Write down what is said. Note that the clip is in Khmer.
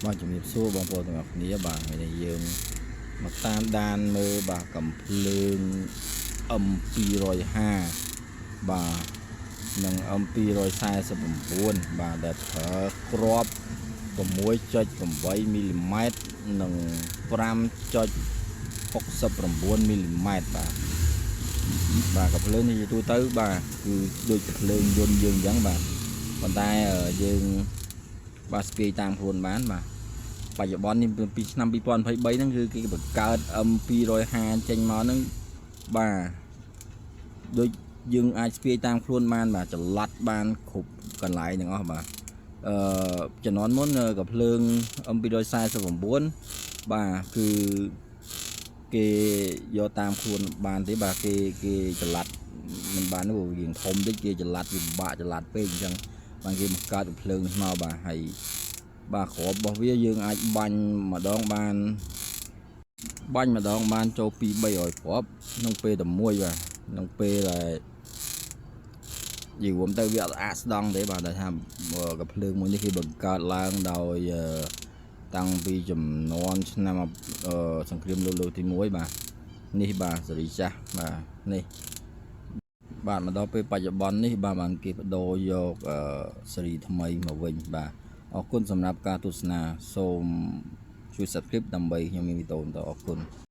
បាទជំរាបសួរបងប្អូនទាំងអស់គ្នាបាទថ្ងៃនេះយើងមកតាមដានមើលបាទកំភ្លើង M250 បាទនិង M249 បាទដែលប្រើគ្រាប់6.8មីលីម៉ែត្រនិង5.69មីលីម៉ែត្របាទបាទកាំភ្លើងនេះជាទូទៅបាទគឺដូចកាំភ្លើងយន្តយើងអញ្ចឹងបាទប៉ុន្តែយើងបាទស្ពាយតាមខ្លួនបានបាទបច្ចុប្បន្ននេះពីឆ្នាំ2023ហ្នឹងគឺគេបង្កើត M250 ចេញមកហ្នឹងបាទដូចយើងអាចស្ពាយតាមខ្លួនបានបាទចល័តបានគ្រប់កន្លែងទាំងអស់បាទអឺជំនាន់មុនកាំភ្លើង M249 បាទគឺគេយកតាមខ្លួនបានទេបាទគេគេចល័តមិនបានទេព្រោះវាធំតិចគេចល័តវាពិបាកចល័តពេកអញ្ចឹងបានគេបង្កើតកាំភ្លើងនេះមកបាទហើយបាទគ្រាប់របស់វាយើងអាចបាញ់ម្ដងបានបាញ់ម្ដងបានចូល2 300គ្រាប់ក្នុងពេលតែមួយបាទក្នុងពេលដែលនិយាយរួមទៅវាអត់អាក់ស្ដង់ទេបាទដែលថាកាំភ្លើងមួយនេះគេបង្កើតឡើងដោយតាំងពីចំនួនឆ្នាំសង្គ្រាមលោកលើកទី1បាទនេះបាទសេរីចាស់បាទនេះបាទមកដល់ពេលបច្ចុប្បន្ននេះបាទបានគេបដូរយកសេរីថ្មីមកវិញបាទអរគុណសម្រាប់ការទស្សនាសូមជួយ Subscribe ដើម្បីខ្ញុំមានវីដេអូបន្តអរគុណ។